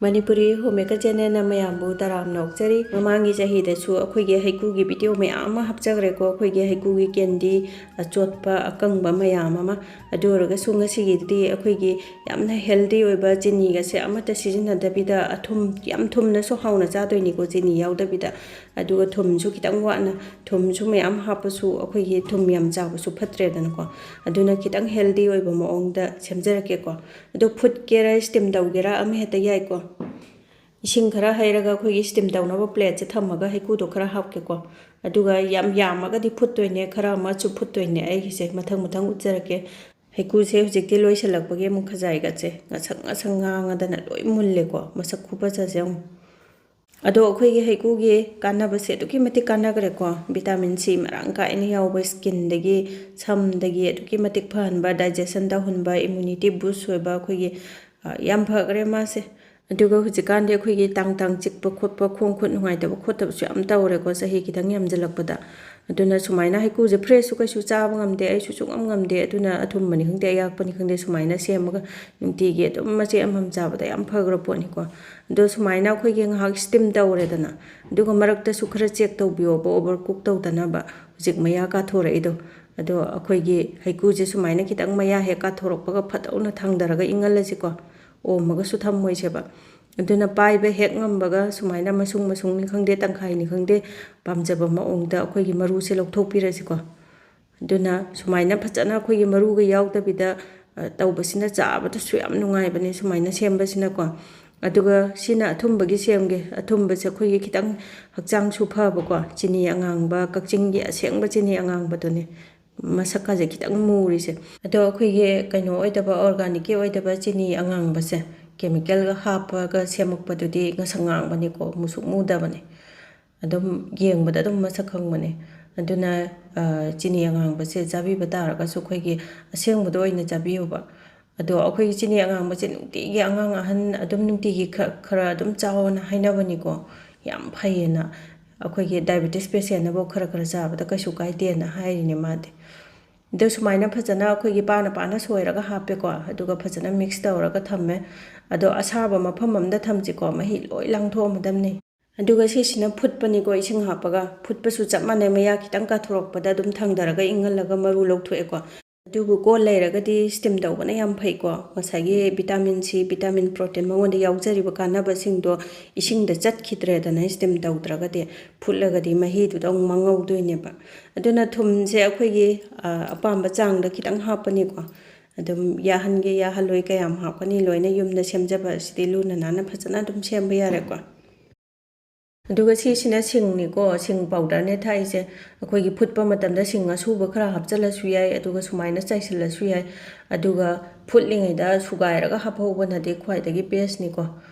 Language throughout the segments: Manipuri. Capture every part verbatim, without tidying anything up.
ꯃꯅꯤꯄꯨꯔꯤ ꯍꯣꯝꯃꯦꯀꯔ ꯆꯦꯅꯦꯜꯅ ꯃꯌꯥꯝꯕꯨ ꯇꯔꯥꯝꯅ ꯑꯣꯛꯆꯔꯤ꯫ ꯃꯃꯥꯡꯒꯤ ꯆꯍꯤꯗꯁꯨ ꯑꯩꯈꯣꯏꯒꯤ ꯍꯩꯀꯨꯒꯤ ꯚꯤꯗꯤꯑꯣ ꯃꯌꯥꯝ ꯑꯃ ꯍꯥꯞꯆꯈ꯭ꯔꯦꯀꯣ, ꯑꯩꯈꯣꯏꯒꯤ ꯍꯩꯀꯨꯒꯤ ꯀꯦꯟꯗꯤ ꯑꯆꯣꯠꯄ ꯑꯀꯪꯕ ꯃꯌꯥꯝ ꯑꯃ꯫ ꯑꯗꯨ ꯑꯣꯏꯔꯒꯁꯨ ꯉꯁꯤꯒꯤꯗꯤ ꯑꯩꯈꯣꯏꯒꯤ ꯌꯥꯝꯅ ꯍꯦꯜꯗꯤ ꯑꯣꯏꯕ, ꯆꯤꯅꯤꯒꯁꯦ ꯑꯃꯠꯇ ꯁꯤꯖꯤꯟꯅꯗꯕꯤꯗ, ꯑꯊꯨꯝ, ꯌꯥꯝ ꯊꯨꯝꯅꯁꯨ ꯍꯥꯎꯅ ꯆꯥꯗꯣꯏꯅꯤꯀꯣ ꯆꯤꯅꯤ ꯌꯥꯎꯗꯕꯤꯗ꯫ ꯑꯗꯨꯒ ꯊꯨꯝꯁꯨ ꯈꯤꯇꯪ ꯋꯥꯠꯅ, ꯊꯨꯝꯁꯨ ꯃꯌꯥꯝ ꯍꯥꯞꯄꯁꯨ ꯑꯩꯈꯣꯏꯒꯤ ꯊꯨꯝ ꯌꯥꯝ ꯆꯥꯕꯁꯨ ꯐꯠꯇ꯭ꯔꯦꯗꯅꯀꯣ꯫ ꯑꯗꯨꯅ ꯈꯤꯇꯪ ꯍꯦꯜꯗꯤ ꯑꯣꯏꯕ ꯃꯑꯣꯡꯗ ꯁꯦꯝꯖꯔꯛꯀꯦꯀꯣ꯫ ꯑꯗꯣ ꯐꯨꯠꯀꯦꯔꯥ ꯁ꯭ꯇꯤꯝ ꯇꯧꯒꯦꯔꯥ ꯑꯃ ꯍꯦꯛꯇ ꯌꯥꯏꯀꯣ꯫ ꯏꯁꯤꯡ ꯈꯔ ꯍꯩꯔꯒ ꯑꯩꯈꯣꯏꯒꯤ ꯁ꯭ꯇꯤꯝ ꯇꯧꯅꯕ ꯄ꯭ꯂꯦꯠꯁꯦ ꯊꯝꯃꯒ ꯍꯩꯀꯨꯗꯣ ꯈꯔ ꯍꯥꯞꯀꯦꯀꯣ꯫ ꯑꯗꯨꯒ ꯌꯥꯝ ꯌꯥꯝꯃꯒꯗꯤ ꯐꯨꯠꯇꯣꯏꯅꯦ, ꯈꯔ ꯑꯃꯁꯨ ꯐꯨꯠꯇꯣꯏꯅꯦ꯫ ꯑꯩꯒꯤꯁꯦ ꯃꯊꯪ ꯃꯊꯪ ꯎꯠꯆꯔꯛꯀꯦ꯫ ꯍꯩꯀꯨꯁꯦ ꯍꯧꯖꯤꯛꯇꯤ ꯂꯣꯏꯁꯤꯜꯂꯛꯄꯒꯤ ꯑꯃꯨꯛ ꯈꯖꯥꯏꯒꯁꯦ ꯉꯁꯪ ꯉꯁꯪ ꯉꯥꯡꯉꯗꯅ ꯂꯣꯏ ꯃꯨꯜꯂꯦꯀꯣ꯫ ꯃꯁꯛ ꯈꯨꯐꯖꯁꯦ ꯌꯦꯡꯉꯨ꯫ ꯑꯗꯣ ꯑꯩꯈꯣꯏꯒꯤ ꯍꯩꯀꯨꯒꯤ ꯀꯥꯟꯅꯕꯁꯦ ꯑꯗꯨꯛꯀꯤ ꯃꯇꯤꯛ ꯀꯥꯟꯅꯈ꯭ꯔꯦꯀꯣ꯫ ꯚꯤꯇꯥꯃꯤꯟ ꯁꯤ ꯃꯔꯥꯡ ꯀꯥꯏꯅ ꯌꯥꯎꯕ, ꯁ꯭ꯀꯤꯟꯗꯒꯤ, ꯁꯝꯗꯒꯤ ꯑꯗꯨꯛꯀꯤ ꯃꯇꯤꯛ ꯐꯍꯟꯕ, ꯗꯥꯏꯖꯦꯁꯟ ꯇꯧꯍꯟꯕ, ꯏꯃ꯭ꯌꯨꯅꯤꯇꯤ ꯕꯨꯁ ꯑꯣꯏꯕ ꯑꯩꯈꯣꯏꯒꯤ, ꯑ, ꯌꯥꯝ ꯐꯈ꯭ꯔꯦ ꯃꯥꯁꯦ꯫ ꯑꯗꯨꯒ ꯍꯧꯖꯤꯛꯀꯥꯟꯗꯤ ꯑꯩꯈꯣꯏꯒꯤ ꯇꯥꯡ ꯇꯥꯡ ꯆꯤꯛꯄ ꯈꯣꯠꯄ, ꯈꯣꯡ ꯈꯨꯠ ꯅꯨꯡꯉꯥꯏꯇꯕ ꯈꯣꯠꯇꯕꯁꯨ ꯌꯥꯝ ꯇꯧꯔꯦꯀꯣ, ꯆꯍꯤ ꯈꯤꯇꯪ ꯌꯥꯝꯁꯤꯜꯂꯛꯄꯗ꯫ ꯑꯗꯨꯅ ꯁꯨꯃꯥꯏꯅ ꯍꯩꯀꯨꯁꯦ ꯐ꯭ꯔꯦꯁꯁꯨ ꯀꯩꯁꯨ ꯆꯥꯕ ꯉꯝꯗꯦ, ꯑꯩꯁꯨ ꯁꯨꯡꯉꯝ ꯉꯝꯗꯦ꯫ ꯑꯗꯨꯅ ꯑꯊꯨꯝꯕꯅꯤ ꯈꯪꯗꯦ, ꯑꯌꯥꯛꯄꯅꯤ ꯈꯪꯗꯦ, ꯁꯨꯃꯥꯏꯅ ꯁꯦꯝꯃꯒ ꯅꯨꯡꯇꯤꯒꯤ ꯑꯗꯨꯝ ꯃꯆꯦꯠ ꯑꯃꯃꯝ ꯆꯥꯕꯗ ꯌꯥꯝ ꯐꯈ꯭ꯔ ꯄꯣꯠꯅꯤꯀꯣ꯫ ꯑꯗꯣ ꯁꯨꯃꯥꯏꯅ ꯑꯩꯈꯣꯏꯒꯤ ꯉꯥꯏꯍꯥꯛ ꯁ꯭ꯇꯤꯝ ꯇꯧꯔꯦꯗꯅ, ꯑꯗꯨꯒ ꯃꯔꯛꯇꯁꯨ ꯈꯔ ꯆꯦꯛ ꯇꯧꯕꯤꯌꯣꯕ, ꯑꯣꯚꯔ ꯀꯨꯛ ꯇꯧꯗꯅꯕ꯫ ꯍꯧꯖꯤꯛ ꯃꯌꯥ ꯀꯥꯊꯣꯔꯛꯏꯗꯣ꯫ ꯑꯗꯣ ꯑꯩꯈꯣꯏꯒꯤ ꯍꯩꯀꯨꯁꯦ ꯁꯨꯃꯥꯏꯅ ꯈꯤꯇꯪ ꯃꯌꯥ ꯍꯦꯛ ꯀꯥꯊꯣꯔꯛꯄꯒ ꯐꯠ ꯍꯧꯅ ꯊꯥꯡꯗꯔꯒ ꯏꯪꯍꯜꯂꯁꯤꯀꯣ꯫ ꯑꯣꯝꯃꯒꯁꯨ ꯊꯝꯃꯣꯏꯁꯦꯕ꯫ ꯑꯗꯨꯅ ꯄꯥꯏꯕ ꯍꯦꯛ ꯉꯝꯕꯒ ꯁꯨꯃꯥꯏꯅ ꯃꯁꯨꯡ ꯃꯁꯨꯡꯅꯤ ꯈꯪꯗꯦ, ꯇꯪꯈꯥꯏꯅꯤ ꯈꯪꯗꯦ, ꯄꯥꯝꯖꯕ ꯃꯑꯣꯡꯗ ꯑꯩꯈꯣꯏꯒꯤ ꯃꯔꯨꯁꯦ ꯂꯧꯊꯣꯛꯄꯤꯔꯁꯤꯀꯣ꯫ ꯑꯗꯨꯅ ꯁꯨꯃꯥꯏꯅ ꯐꯖꯅ ꯑꯩꯈꯣꯏꯒꯤ ꯃꯔꯨꯒ ꯌꯥꯎꯗꯕꯤꯗ, ꯑ, ꯇꯧꯕꯁꯤꯅ ꯆꯥꯕꯗꯁꯨ ꯌꯥꯝ ꯅꯨꯡꯉꯥꯏꯕꯅꯦ ꯁꯨꯃꯥꯏꯅ ꯁꯦꯝꯕꯁꯤꯅꯀꯣ꯫ ꯑꯗꯨꯒ ꯁꯤꯅ ꯑꯊꯨꯝꯕꯒꯤ ꯁꯦꯝꯒꯦ꯫ ꯑꯊꯨꯝꯕꯁꯦ ꯑꯩꯈꯣꯏꯒꯤ ꯈꯤꯇꯪ ꯍꯛꯆꯥꯡꯁꯨ ꯐꯕꯀꯣ꯫ ꯆꯤꯅꯤ ꯑꯉꯥꯡꯕ, ꯀꯛꯆꯤꯡꯒꯤ ꯑꯁꯦꯡꯕ ꯆꯤꯅꯤ ꯑꯉꯥꯡꯕꯗꯨꯅꯦ꯫ ꯃꯁꯛꯀꯁꯦ ꯈꯤꯇꯪ ꯃꯨꯔꯤꯁꯦ꯫ ꯑꯗꯣ ꯑꯩꯈꯣꯏꯒꯤ ꯀꯩꯅꯣ ꯑꯣꯏꯗꯕ, ꯑꯣꯔꯒꯥꯅꯤꯛꯀꯤ ꯑꯣꯏꯗꯕ ꯆꯤꯅꯤ ꯑꯉꯥꯡꯕꯁꯦ, ꯀꯦꯃꯤꯀꯦꯜꯒ ꯍꯥꯞꯄꯒ ꯁꯦꯝꯃꯛꯄꯗꯨꯗꯤ ꯉꯁꯪ ꯉꯥꯡꯕꯅꯤꯀꯣ, ꯃꯨꯁꯨꯛ ꯃꯨꯗꯕꯅꯦ꯫ ꯑꯗꯨꯝ ꯌꯦꯡꯕꯗ ꯑꯗꯨꯝ ꯃꯁꯛ ꯈꯪꯕꯅꯦ꯫ ꯑꯗꯨꯅ, ꯑ, ꯆꯤꯅꯤ ꯑꯉꯥꯡꯕꯁꯦ ꯆꯥꯕꯤꯕ ꯇꯥꯔꯒꯁꯨ ꯑꯩꯈꯣꯏꯒꯤ ꯑꯁꯦꯡꯕꯗꯣ ꯑꯣꯏꯅ ꯆꯥꯕꯤꯌꯣꯕ꯫ ꯑꯗꯣ ꯑꯩꯈꯣꯏꯒꯤ ꯆꯤꯅꯤ ꯑꯉꯥꯡꯕꯁꯦ ꯅꯨꯡꯇꯤꯒꯤ ꯑꯉꯥꯡ ꯑꯍꯟ ꯑꯗꯨꯝ ꯅꯨꯡꯇꯤꯒꯤ ꯈ-, ꯈꯔ ꯑꯗꯨꯝ ꯆꯥꯎꯑꯣꯅ ꯍꯥꯏꯅꯕꯅꯤꯀꯣ꯫ ꯌꯥꯝ ꯐꯩꯌꯦꯅ꯫ ꯑꯩꯈꯣꯏꯒꯤ ꯗꯥꯏꯕꯦꯇꯤꯁ ꯄꯦꯁꯦꯟꯅꯐꯥꯎ ꯈꯔ ꯈꯔ ꯆꯥꯕꯗ ꯀꯩꯁꯨ ꯀꯥꯏꯗꯦꯅ ꯍꯥꯏꯔꯤꯅꯦ ꯃꯥꯗꯤ꯫ ꯑꯗꯣ ꯁꯨꯃꯥꯏꯅ ꯐꯖꯅ ꯑꯩꯈꯣꯏꯒꯤ ꯄꯥꯅ ꯄꯥꯅ ꯁꯣꯏꯔꯒ ꯍꯥꯞꯄꯦꯀꯣ꯫ ꯑꯗꯨꯒ ꯐꯖꯅ ꯃꯤꯛꯁ ꯇꯧꯔꯒ ꯊꯝꯃꯦ꯫ ꯑꯗꯣ ꯑꯁꯥꯕ ꯃꯐꯝ ꯑꯃꯗ ꯊꯝꯁꯤꯀꯣ, ꯃꯍꯤ ꯂꯣꯏ ꯂꯥꯡꯊꯣꯛꯑꯝꯃꯗꯕꯅꯤ꯫ ꯑꯗꯨꯒ ꯁꯤꯁꯤꯅ ꯐꯨꯠꯄꯅꯤꯀꯣ, ꯏꯁꯤꯡ ꯍꯥꯞꯄꯒ꯫ ꯐꯨꯠꯄꯁꯨ ꯆꯞ ꯃꯥꯟꯅꯩ, ꯃꯌꯥ ꯈꯤꯇꯪ ꯀꯥꯊꯣꯔꯛꯄꯗ ꯑꯗꯨꯝ ꯊꯥꯡꯗꯔꯒ ꯏꯪꯍꯜꯂꯒ ꯃꯔꯨ ꯂꯧꯊꯣꯛꯑꯦꯀꯣ꯫ ꯑꯗꯨꯕꯨ ꯀꯣꯜ ꯂꯩꯔꯒꯗꯤ steam ꯇꯧꯕꯅ ꯌꯥꯝ ꯐꯩꯀꯣ꯫ ꯉꯁꯥꯏꯒꯤ vitamin C, vitamin, protein ꯃꯉꯣꯟꯗ ꯌꯥꯎꯖꯔꯤꯕ ꯀꯥꯟꯅꯕꯁꯤꯡꯗꯣ ꯏꯁꯤꯡꯗ ꯆꯠꯈꯤꯗ꯭ꯔꯦꯗꯅ steam ꯇꯧꯗ꯭ꯔꯒꯗꯤ꯫ ꯐꯨꯠꯂꯒꯗꯤ ꯃꯍꯤꯗꯨꯗ ꯑꯃꯨꯛ ꯃꯥꯡꯍꯧꯗꯣꯏꯅꯦꯕ꯫ ꯑꯗꯨꯅ ꯊꯨꯝꯁꯦ ꯑꯩꯈꯣꯏꯒꯤ, ꯑ, ꯑꯄꯥꯝꯕ ꯆꯥꯡꯗ ꯈꯤꯇꯪ ꯍꯥꯞꯄꯅꯤꯀꯣ꯫ ꯑꯗꯨꯝ ꯌꯥꯍꯟꯒꯦ ꯌꯥꯍꯜꯂꯣꯏ ꯀꯌꯥꯝ ꯍꯥꯞꯀꯅꯤ ꯂꯣꯏꯅ ꯌꯨꯝꯗ ꯁꯦꯝꯖꯕ ꯑꯁꯤꯗꯤ ꯂꯨꯅ ꯅꯥꯟꯅ ꯐꯖꯅ ꯑꯗꯨꯝ ꯁꯦꯝꯕ ꯌꯥꯔꯦꯀꯣ꯫ ꯑꯗꯨꯒ ꯁꯤꯁꯤꯅ ꯁꯤꯡꯅꯤꯀꯣ, ꯁꯤꯡ powderꯅꯦ ꯊꯥꯛꯏꯁꯦ꯫ ꯑꯩꯈꯣꯏꯒꯤ ꯐꯨꯠꯄ ꯃꯇꯝꯗ ꯁꯤꯡ ꯑꯁꯨꯕ ꯈꯔ ꯍꯥꯞꯆꯜꯂꯁꯨ ꯌꯥꯏ, ꯑꯗꯨꯒ ꯁꯨꯃꯥꯏꯅ ꯆꯥꯏꯁꯤꯜꯂꯁꯨ ꯌꯥꯏ꯫ ꯑꯗꯨꯒ ꯐꯨꯠꯂꯤꯉꯩꯗ ꯁꯨꯒꯥꯏꯔꯒ ꯍꯥꯞꯍꯧꯕꯅꯗꯤ ꯈ꯭ꯋꯥꯏꯗꯒꯤ bestꯅꯤꯀꯣ꯫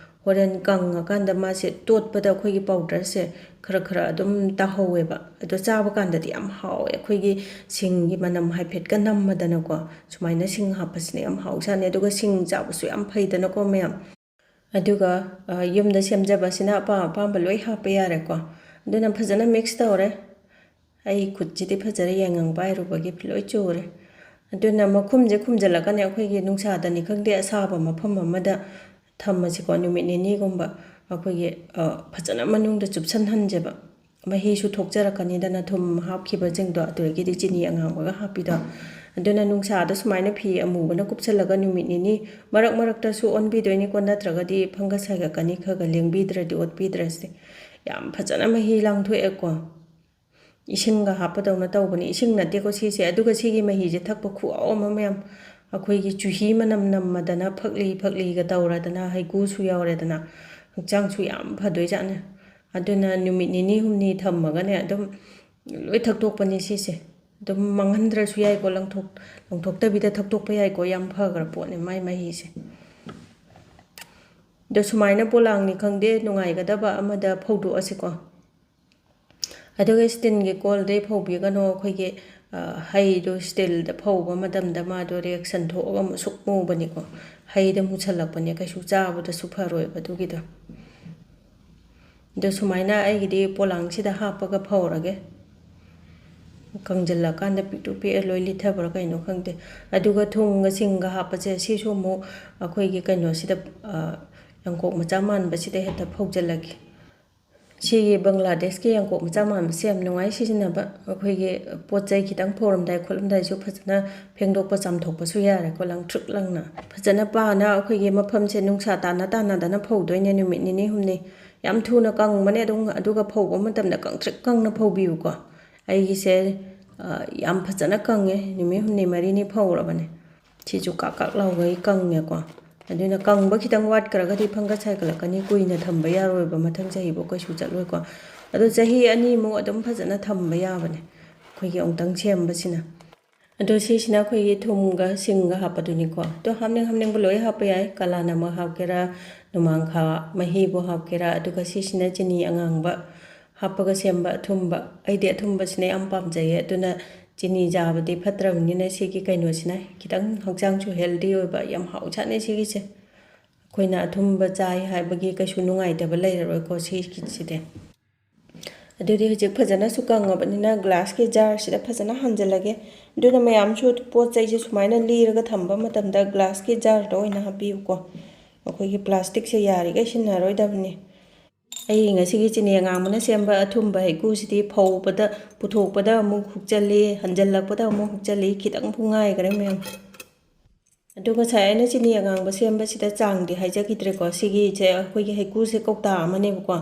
ꯍꯣꯔꯦꯟ ꯀꯪꯉꯀꯥꯟꯗ ꯃꯥꯁꯦ ꯇꯣꯠꯄꯗ ꯑꯩꯈꯣꯏꯒꯤ powderꯁꯦ ꯈꯔ ꯈꯔ ꯑꯗꯨꯝ ꯇꯥꯍꯧꯋꯦꯕ꯫ ꯑꯗꯣ ꯆꯥꯕ ꯀꯥꯟꯗꯗꯤ ꯌꯥꯝ ꯍꯥꯎꯋꯦ꯫ ꯑꯩꯈꯣꯏꯒꯤ ꯁꯤꯡꯒꯤ ꯃꯅꯝ ꯍꯥꯏꯐꯦꯠꯀ ꯅꯝꯃꯗꯅꯀꯣ, ꯁꯨꯃꯥꯏꯅ ꯁꯤꯡ ꯍꯥꯞꯄꯁꯤꯅ ꯌꯥꯝ ꯍꯥꯎꯖꯥꯠꯅꯤ꯫ ꯑꯗꯨꯒ ꯁꯤꯡ ꯆꯥꯕꯁꯨ ꯌꯥꯝ ꯐꯩꯗꯅꯀꯣ ꯃꯌꯥꯝ꯫ ꯑꯗꯨꯒ, ꯑ, ꯌꯨꯝꯗ ꯁꯦꯝꯖꯕꯁꯤꯅ ꯑꯄꯥꯝ ꯑꯄꯥꯝꯕ ꯂꯣꯏ ꯍꯥꯞꯄ ꯌꯥꯔꯦꯀꯣ꯫ ꯑꯗꯨꯅ ꯐꯖꯅ mix ꯇꯧꯔꯦ꯫ ꯑꯩ ꯈꯨꯠꯁꯤꯗꯤ ꯐꯖꯔꯦ, ꯌꯥꯉꯪ ꯄꯥꯏꯔꯨꯕꯒꯤ ꯂꯣꯏ ꯆꯨꯔꯦ꯫ ꯑꯗꯨꯅ ꯃꯈꯨꯝꯁꯦ ꯈꯨꯝꯖꯤꯜꯂꯒꯅꯦ, ꯑꯩꯈꯣꯏꯒꯤ ꯅꯨꯡꯁꯥꯗꯅꯤ ꯈꯪꯗꯦ, ꯑꯁꯥꯕ ꯃꯐꯝ ꯑꯃꯗ ꯊꯝꯃꯁꯤꯀꯣ, ꯅꯨꯃꯤꯠ ꯅꯤꯅꯤꯒꯨꯝꯕ꯫ ꯑꯩꯈꯣꯏꯒꯤ, ꯑ, ꯐꯖꯅ ꯃꯅꯨꯡꯗ ꯆꯨꯞꯁꯟꯍꯟꯁꯦꯕ꯫ ꯃꯍꯤꯁꯨ ꯊꯣꯛꯆꯔꯛꯀꯅꯤꯗꯅ, ꯊꯨꯝ ꯍꯥꯞꯈꯤꯕꯁꯤꯡꯗꯣ, ꯑꯗꯨꯗꯒꯤꯗꯤ ꯆꯤꯅꯤ ꯑꯉꯥꯡꯕꯒ ꯍꯥꯞꯄꯤꯗꯣ꯫ ꯑꯗꯨꯅ ꯅꯨꯡꯁꯥꯗ ꯁꯨꯃꯥꯏꯅ ꯐꯤ ꯑꯃꯨꯕꯅ ꯀꯨꯞꯁꯜꯂꯒ ꯅꯨꯃꯤꯠ ꯅꯤꯅꯤ, ꯃꯔꯛ ꯃꯔꯛꯇꯁꯨ ꯑꯣꯟꯕꯤꯗꯣꯏꯅꯤꯀꯣ, ꯅꯠꯇ꯭ꯔꯒꯗꯤ fungus ꯍꯥꯏꯒꯠꯀꯅꯤ, ꯈꯔ ꯈꯔ ꯂꯦꯡꯕꯤꯗ꯭ꯔꯗꯤ, ꯑꯣꯠꯄꯤꯗ꯭ꯔꯁꯦ꯫ ꯌꯥꯝ ꯐꯖꯅ ꯃꯍꯤ ꯂꯥꯡꯊꯣꯛꯑꯦꯀꯣ꯫ ꯏꯁꯤꯡꯒ ꯍꯥꯞꯄꯗꯧꯅ ꯇꯧꯕꯅꯤ꯫ ꯏꯁꯤꯡ ꯅꯠꯇꯦꯀꯣ ꯁꯤꯁꯦ꯫ ꯑꯗꯨꯒ ꯁꯤꯒꯤ ꯃꯍꯤꯁꯦ ꯊꯛꯄ ꯈꯨꯍꯥꯎ ꯑꯃ ꯃꯌꯥꯝ꯫ ꯑꯩꯈꯣꯏꯒꯤ ꯆꯨꯍꯤ ꯃꯅꯝ ꯅꯝꯃꯗꯅ, ꯐꯛꯂꯤ ꯐꯛꯂꯤꯒ ꯇꯧꯔꯗꯅ, ꯍꯩꯀꯨꯁꯨ ꯌꯥꯎꯔꯦꯗꯅ, ꯍꯛꯆꯥꯡꯁꯨ ꯌꯥꯝ ꯐꯗꯣꯏꯖꯥꯠꯅꯦ꯫ ꯑꯗꯨꯅ ꯅꯨꯃꯤꯠ ꯅꯤꯅꯤ ꯍꯨꯝꯅꯤ ꯊꯝꯃꯒꯅꯦ, ꯑꯗꯨꯝ ꯂꯣꯏ ꯊꯛꯇꯣꯛꯄꯅꯤ ꯁꯤꯁꯦ꯫ ꯑꯗꯨꯝ ꯃꯥꯡꯍꯟꯗ꯭ꯔꯁꯨ ꯌꯥꯏꯀꯣ, ꯂꯪꯊꯣꯛ-, ꯂꯪꯊꯣꯛꯇꯕꯤꯗ ꯊꯛꯇꯣꯛꯄ ꯌꯥꯏꯀꯣ꯫ ꯌꯥꯝ ꯐꯈ꯭ꯔ ꯄꯣꯠꯅꯦ ꯃꯥꯏ ꯃꯍꯤꯁꯦ꯫ ꯑꯗꯣ ꯁꯨꯃꯥꯏꯅ ꯄꯣꯂꯥꯡꯅꯤ ꯈꯪꯗꯦ, ꯅꯨꯡꯉꯥꯏꯒꯗꯕ ꯑꯃꯗ ꯐꯧꯗꯣꯛꯑꯁꯤꯀꯣ꯫ ꯑꯗꯨꯒ steelꯒꯤ ꯀꯣꯜꯗꯩ ꯐꯧꯕꯤꯒꯅꯣ꯫ ꯑꯩꯈꯣꯏꯒꯤ, ꯑ, ꯍꯩꯗꯣ steelꯗ ꯐꯧꯕ ꯃꯇꯝꯗ ꯃꯥꯗꯣ reaction ꯊꯣꯛꯑꯒ ꯑꯃꯨꯛ ꯁꯨꯛ ꯃꯨꯕꯅꯤꯀꯣ꯫ ꯍꯩꯗ ꯃꯨꯁꯜꯂꯛꯄꯅꯦ, ꯀꯩꯁꯨ ꯆꯥꯕꯗꯁꯨ ꯐꯔꯣꯏꯕ ꯑꯗꯨꯒꯤꯗꯣ꯫ ꯑꯗꯣ ꯁꯨꯃꯥꯏꯅ ꯑꯩꯒꯤꯗꯤ ꯄꯣꯂꯥꯡꯁꯤꯗ ꯍꯥꯞꯄꯒ ꯐꯧꯔꯒꯦ꯫ ꯀꯪꯁꯤꯜꯂꯀꯥꯟꯗ ꯄꯤꯛꯇ꯭ꯔꯨ ꯄꯤꯛꯑꯦ, ꯂꯣꯏ ꯂꯤꯊꯕ꯭ꯔꯥ ꯀꯩꯅꯣ ꯈꯪꯗꯦ꯫ ꯑꯗꯨꯒ ꯊꯨꯝꯒ ꯁꯤꯡꯒ ꯍꯥꯞꯄꯁꯦ, ꯁꯤꯁꯨ ꯑꯃꯨꯛ ꯑꯩꯈꯣꯏꯒꯤ ꯀꯩꯅꯣꯁꯤꯗ, ꯑ, ꯌꯥꯡꯀꯣꯛ ꯃꯆꯥ ꯃꯥꯟꯕꯁꯤꯗ ꯍꯦꯛꯇ ꯐꯧꯖꯤꯜꯂꯒꯦ꯫ ꯁꯤꯒꯤ ꯕꯪꯒ꯭ꯂꯥꯗꯦꯁꯀꯤ ꯌꯥꯡꯀꯣꯛ ꯃꯆꯥ ꯃꯥꯟꯕꯁꯦ ꯌꯥꯝ ꯅꯨꯡꯉꯥꯏ ꯁꯤꯖꯤꯟꯅꯕ꯫ ꯑꯩꯈꯣꯏꯒꯤ ꯄꯣꯠ ꯆꯩ ꯈꯤꯇꯪ ꯐꯧꯔꯝꯗꯥꯏ ꯈꯣꯠꯂꯝꯗꯥꯏꯁꯨ ꯐꯖꯅ ꯐꯦꯡꯗꯣꯛꯄ ꯆꯥꯝꯊꯣꯛꯄꯁꯨ ꯌꯥꯔꯦꯀꯣ, ꯂꯪꯇ꯭ꯔꯤꯛ ꯂꯪꯅ꯫ ꯐꯖꯅ ꯄꯥꯅ ꯑꯩꯈꯣꯏꯒꯤ ꯃꯐꯝꯁꯦ ꯅꯨꯡꯁꯥ ꯇꯥꯅ ꯇꯥꯅꯗꯅ ꯐꯧꯗꯣꯏꯅꯦ ꯅꯨꯃꯤꯠ ꯅꯤꯅꯤ ꯍꯨꯝꯅꯤ꯫ ꯌꯥꯝ ꯊꯨꯅ ꯀꯪꯕꯅꯦ ꯑꯗꯨꯝ, ꯑꯗꯨꯒ ꯐꯧꯕ ꯃꯇꯝꯗ ꯀꯪꯇ꯭ꯔꯤꯛ ꯀꯪꯅ ꯐꯧꯕꯤꯌꯨꯀꯣ꯫ ꯑꯩꯒꯤꯁꯦ, ꯑ, ꯌꯥꯝ ꯐꯖꯅ ꯀꯪꯉꯦ, ꯅꯨꯃꯤꯠ ꯍꯨꯝꯅꯤ ꯃꯔꯤꯅꯤ ꯐꯧꯔꯕꯅꯦ꯫ ꯁꯤꯁꯨ ꯀꯥꯛ ꯀꯥꯛ ꯂꯥꯎꯒꯩ ꯀꯪꯉꯦꯀꯣ꯫ ꯑꯗꯨꯅ ꯀꯪꯕ ꯈꯤꯇꯪ ꯋꯥꯠꯈ꯭ꯔꯒꯗꯤ fungus ꯍꯥꯏꯒꯠꯂꯛꯀꯅꯤ, ꯀꯨꯏꯅ ꯊꯝꯕ ꯌꯥꯔꯣꯏꯕ, ꯃꯊꯪ ꯆꯍꯤꯐꯥꯎ ꯀꯩꯁꯨ ꯆꯠꯂꯣꯏꯀꯣ꯫ ꯑꯗꯣ ꯆꯍꯤ ꯑꯅꯤꯃꯨꯛ ꯑꯗꯨꯝ ꯐꯖꯅ ꯊꯝꯕ ꯌꯥꯕꯅꯦ ꯑꯩꯈꯣꯏꯒꯤ ꯑꯃꯨꯛꯇꯪ ꯁꯦꯝꯕꯁꯤꯅ꯫ ꯑꯗꯣ ꯁꯤꯁꯤꯅ ꯑꯩꯈꯣꯏꯒꯤ ꯊꯨꯝꯒ ꯁꯤꯡꯒ ꯍꯥꯞꯄꯗꯨꯅꯤꯀꯣ꯫ ꯑꯗꯣ ꯍꯥꯞꯅꯤꯡ ꯍꯥꯞꯅꯤꯡꯕ ꯂꯣꯏ ꯍꯥꯞꯄ ꯌꯥꯏ, ꯀꯂꯥꯅꯃꯛ ꯍꯥꯞꯀꯦꯔꯥ, ꯅꯣꯡꯃꯥꯡꯈꯥ ꯃꯍꯤꯕꯨ ꯍꯥꯞꯀꯦꯔꯥ, ꯑꯗꯨꯒ ꯁꯤꯁꯤꯅ ꯆꯤꯅꯤ ꯑꯉꯥꯡꯕ ꯍꯥꯞꯄꯒ ꯁꯦꯝꯕ ꯑꯊꯨꯝꯕ꯫ ꯑꯩꯗꯤ ꯑꯊꯨꯝꯕꯁꯤꯅ ꯌꯥꯝ ꯄꯥꯝꯖꯩꯌꯦ, ꯑꯗꯨꯅ ꯆꯤꯅꯤ ꯆꯥꯕꯗꯤ ꯐꯠꯇ꯭ꯔꯕꯅꯤꯅ ꯁꯤꯒꯤ ꯀꯩꯅꯣꯁꯤꯅ ꯈꯤꯇꯪ ꯍꯛꯆꯥꯡꯁꯨ healthy ꯑꯣꯏꯕ, ꯌꯥꯝ ꯍꯥꯎꯖꯥꯠꯅꯤ ꯁꯤꯒꯤꯁꯦ꯫ ꯑꯩꯈꯣꯏꯅ ꯑꯊꯨꯝꯕ ꯆꯥꯏ ꯍꯥꯏꯕꯒꯤ ꯀꯩꯁꯨ ꯅꯨꯡꯉꯥꯏꯇꯕ ꯂꯩꯔꯔꯣꯏꯀꯣ ꯁꯤꯒꯤꯁꯤꯗꯤ꯫ ꯑꯗꯨꯗꯤ ꯍꯧꯖꯤꯛ ꯐꯖꯅꯁꯨ ꯀꯪꯉꯕꯅꯤꯅ glassꯀꯤ jarꯁꯤꯗ ꯐꯖꯅ ꯍꯥꯟꯖꯜꯂꯒꯦ꯫ ꯑꯗꯨꯅ ꯃꯌꯥꯝꯁꯨ ꯄꯣꯠ ꯆꯩꯁꯦ ꯁꯨꯃꯥꯏꯅ ꯂꯤꯔꯒ ꯊꯝꯕ ꯃꯇꯝꯗ glassꯀꯤ jarꯗ ꯑꯣꯏꯅ ꯍꯥꯞꯄꯤꯌꯨꯀꯣ꯫ ꯑꯩꯈꯣꯏꯒꯤ plasticꯁꯦ ꯌꯥꯔꯤꯈꯩ ꯁꯤꯖꯤꯟꯅꯔꯣꯏꯗꯕꯅꯤ꯫ ꯑꯩ ꯉꯁꯤꯒꯤ ꯆꯤꯅꯤ ꯑꯉꯥꯡꯕꯅ ꯁꯦꯝꯕ ꯑꯊꯨꯝꯕ ꯍꯩꯀ꯭ꯔꯨꯁꯤꯗꯤ ꯐꯧꯕꯗ, ꯄꯨꯊꯣꯛꯄꯗ ꯑꯃꯨꯛ ꯍꯨꯛꯆꯜꯂꯤ, ꯍꯟꯖꯜꯂꯛꯄꯗ ꯑꯃꯨꯛ ꯍꯨꯛꯆꯜꯂꯤ, ꯈꯤꯇꯪꯕꯨ ꯉꯥꯏꯈ꯭ꯔꯦ ꯃꯌꯥꯝ꯫ ꯑꯗꯣ ꯉꯁꯥꯏ ꯑꯩꯅ ꯆꯤꯅꯤ ꯑꯉꯥꯡꯕ ꯁꯦꯝꯕꯁꯤꯗ ꯆꯥꯡꯗꯤ ꯍꯥꯏꯖꯈꯤꯗ꯭ꯔꯦꯀꯣ꯫ ꯁꯤꯒꯤꯁꯦ ꯑꯩꯈꯣꯏꯒꯤ ꯍꯩꯀ꯭ꯔꯨꯁꯦ ꯀꯧꯇꯥ ꯑꯃꯅꯦꯕꯀꯣ,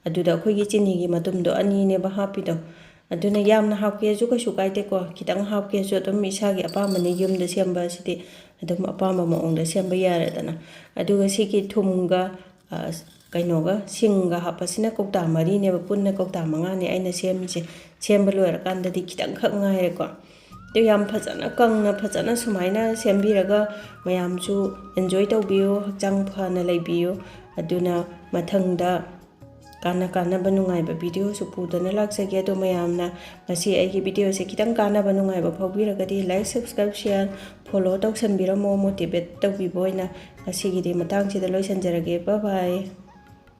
ꯑꯗꯨꯗ ꯑꯩꯈꯣꯏꯒꯤ ꯆꯤꯅꯤꯒꯤ ꯃꯇꯨꯝꯗꯣ ꯑꯅꯤꯅꯦꯕ ꯍꯥꯞꯄꯤꯗꯣ꯫ ꯑꯗꯨꯅ ꯌꯥꯝꯅ ꯍꯥꯞꯀꯦꯁꯨ ꯀꯩꯁꯨ ꯀꯥꯏꯗꯦꯀꯣ, ꯈꯤꯇꯪ ꯍꯥꯞꯀꯦꯁꯨ ꯑꯗꯨꯝ ꯏꯁꯥꯒꯤ ꯑꯄꯥꯝꯕꯅꯤ꯫ ꯌꯨꯝꯗ ꯁꯦꯝꯕ ꯑꯁꯤꯗꯤ ꯑꯗꯨꯝ ꯑꯄꯥꯝꯕ ꯃꯑꯣꯡꯗ ꯁꯦꯝꯕ ꯌꯥꯔꯦꯗꯅ꯫ ꯑꯗꯨꯒ ꯁꯤꯒꯤ ꯊꯨꯝꯒ, ꯑ, ꯀꯩꯅꯣꯒ ꯁꯤꯡꯒ ꯍꯥꯞꯄꯁꯤꯅ ꯀꯧꯇꯥ ꯃꯔꯤꯅꯦꯕ, ꯄꯨꯟꯅ ꯀꯧꯇꯥ ꯃꯉꯥꯅꯦ ꯑꯩꯅ ꯁꯦꯝꯃꯤꯁꯦ꯫ ꯁꯦꯝꯕ ꯂꯣꯏꯔꯀꯥꯟꯗꯗꯤ ꯈꯤꯇꯪꯈꯛ ꯉꯥꯏꯔꯦꯀꯣ꯫ ꯑꯗꯨ ꯌꯥꯝ ꯐꯖꯅ ꯀꯪꯅ ꯐꯖꯅ ꯁꯨꯃꯥꯏꯅ ꯁꯦꯝꯕꯤꯔꯒ ꯃꯌꯥꯝꯁꯨ enjoy ꯇꯧꯕꯤꯌꯨ, ꯍꯛꯆꯥꯡ ꯐꯅ ꯂꯩꯕꯤꯌꯨ꯫ ꯑꯗꯨꯅ ꯃꯊꯪꯗ ꯀꯥꯟꯅ ꯀꯥꯟꯅꯕ ꯅꯨꯡꯉꯥꯏꯕ videoꯁꯨ ꯄꯨꯗꯅ ꯂꯥꯛꯆꯒꯦ꯫ ꯑꯗꯣ ꯃꯌꯥꯝꯅ ꯉꯁꯤ ꯑꯩꯒꯤ videoꯁꯦ ꯈꯤꯇꯪ ꯀꯥꯟꯅꯕ ꯅꯨꯡꯉꯥꯏꯕ ꯐꯥꯎꯕꯤꯔꯒꯗꯤ like, subscribe, share, follow ꯇꯧꯁꯟꯕꯤꯔꯝꯃꯣ, motivate ꯇꯧꯕꯤꯕ ꯑꯣꯏꯅ꯫ ꯉꯁꯤꯒꯤꯗꯤ ꯃꯇꯥꯡꯁꯤꯗ ꯂꯣꯏꯁꯤꯟꯖꯔꯒꯦ꯫ Bye bye꯫